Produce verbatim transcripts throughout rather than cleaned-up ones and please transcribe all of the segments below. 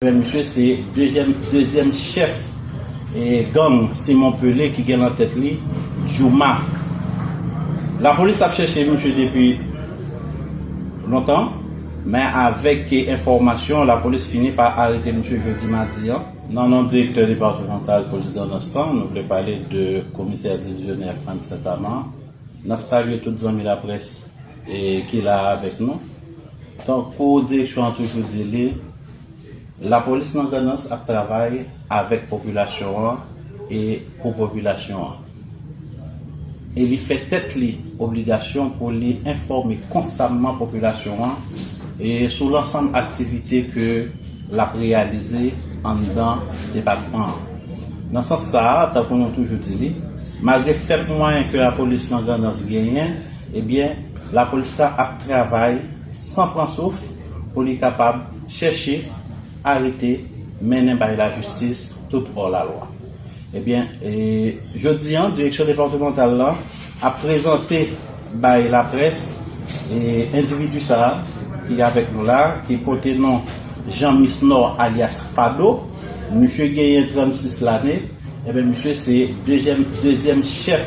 Men misye se dezyèm, dezyèm chèf e gang Simon Pelé ki gen nan tèt li Jouma. Lapolis ap chèche misye depi lontan, men avèk enfòmasyon, lapolis fini pa arete misye jodi madi an. Nan non direktè depatmantal polis Grandans lan, nou vle pale de komisè divizyonè Frantz Saint-Amand. N ap salye tout zanmi laprès e ki la avèk nou. Tankou direksyon an toujou di li, lapolis nan Grandans ap travay avèk popilasyon an e pou popilasyon an. E li fè tèt li obligasyon pou li enfòme konstamman popilasyon an e sou lansanm aktivite ke l ap reyalize anndan depatman an. Nan sans sa a, tankou nou toujou di li, malgre fèb mwayen ke lapolis nan Grandans genyen, ebyen, lapolis la ap travay san pran souf pou li kapab chèche, arete, mennen bay lajistis tout hors la loi. Ebyen, e, jodi an, direksyon depatmantal lan ap prezante bay laprès e endividi sa a ki avèk nou la, ki pote non Jean Misnor alyas Fado. Misye genyen trannsis lane. Ebyen, misye se dezyèm, dezyèm chèf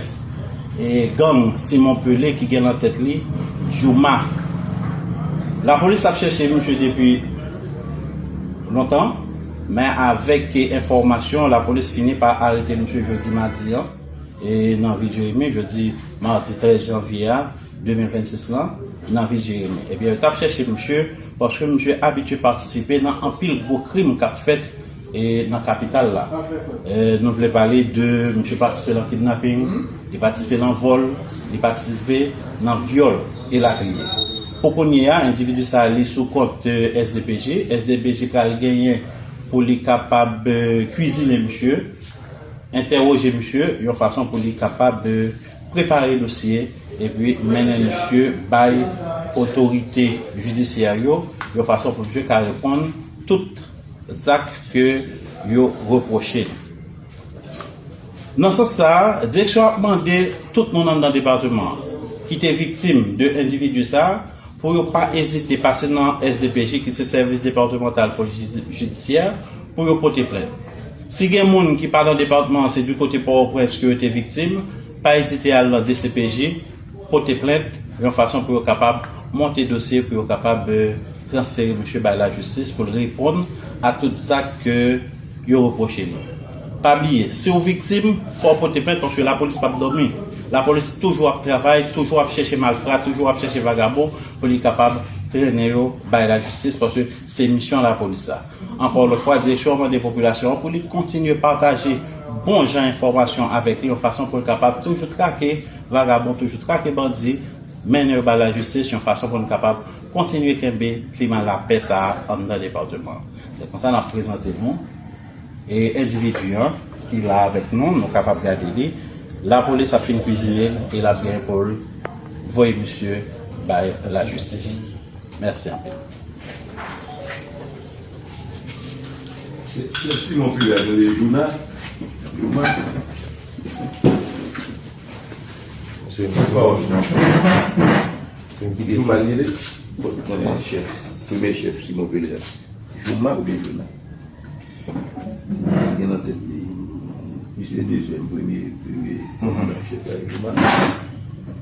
e gang Simon Pelé ki gen nan tèt li Jouma. Lapolis ap chèche misye depi lontan, men avèk enfòmasyon, lapolis fini pa arete misye jodi madi an e nan vil Jeremi, jodi madi trèz janvye a de mil vennsis lan, nan vil Jeremi. Ebyen, yo t ap chèche misye paske misye abitye patisipe nan anpil gwo krim k ap fèt e nan kapital la. E, nou vle pale de misye patisipe nan kidnaping, li patisipe nan vòl, li patisipe nan vyòl, elatriye. Pou kounye a, endividi sa a li sou kont e, S D P J. S D P J pral genyen pou li kapab e, kwizine misye, entèwoje misye yon fason pou li kapab e, prepare dosye epi mennen misye bay otorite jidisyè yo yon fason pou misye ka reponn tout zak ke yo repwoche li. Nan sans sa a, direksyon ap mande tout moun anndan depatman an ki te viktim de endividi sa a pou yo pa ezite pase nan S D P J, ki se Sèvis Depatmantal Polis Jidi-, Jidisyè, pou yo pote plent. Si gen moun ki pa nan depatman an, se di kote Pòtoprens ke yo te viktim, pa ezite al nan D C P J, pote plent, yon fason pou yo kapab monte dosye, pou yo kapab e, transfere misye bay lajistis pou l reponn a tout zak ke yo repwoche li. Pa bliye, si w viktim, fò w pote plent paske lapolis p ap dòmi. Lapolis toujou ap travay, toujou ap chèche malfra, toujou ap chèche vagabon pou li kapab trennen yo bay lajistis paske se misyon lapolis sa. Ankò yon lòt fwa, direksyon an mande popilasyon an pou li kontinye pataje bon jan enfòmasyon avèk li yon fason pou l kapab toujou trake vagabon, toujou trake bandi, mennen yo bay lajistis yon fason pou n kapab kontinye kenbe klima lapè sa a anndan depatman an. Se konsa n ap prezante nou e endividi an ki la avèk nou, nou kapab gade li. Lapolis ap fin kwizine l e l ap gen pou l voye misye bay lajistis. Mèsi anpil. Se, se Simon Pilat, nou ye Jouna. Jouma. Se yon pawòl, non. Se yon pawòl. Konnen chèf, premye chèf Simon Pelé a. Jouma oubyen Jouna? Gen nan tèt li. Misye dezyèm, premye, premye. Mhm. Chèf la, Jouma.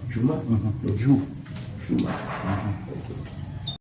Jouma? Mhm. Jou. Jouma. Mhm. Ok.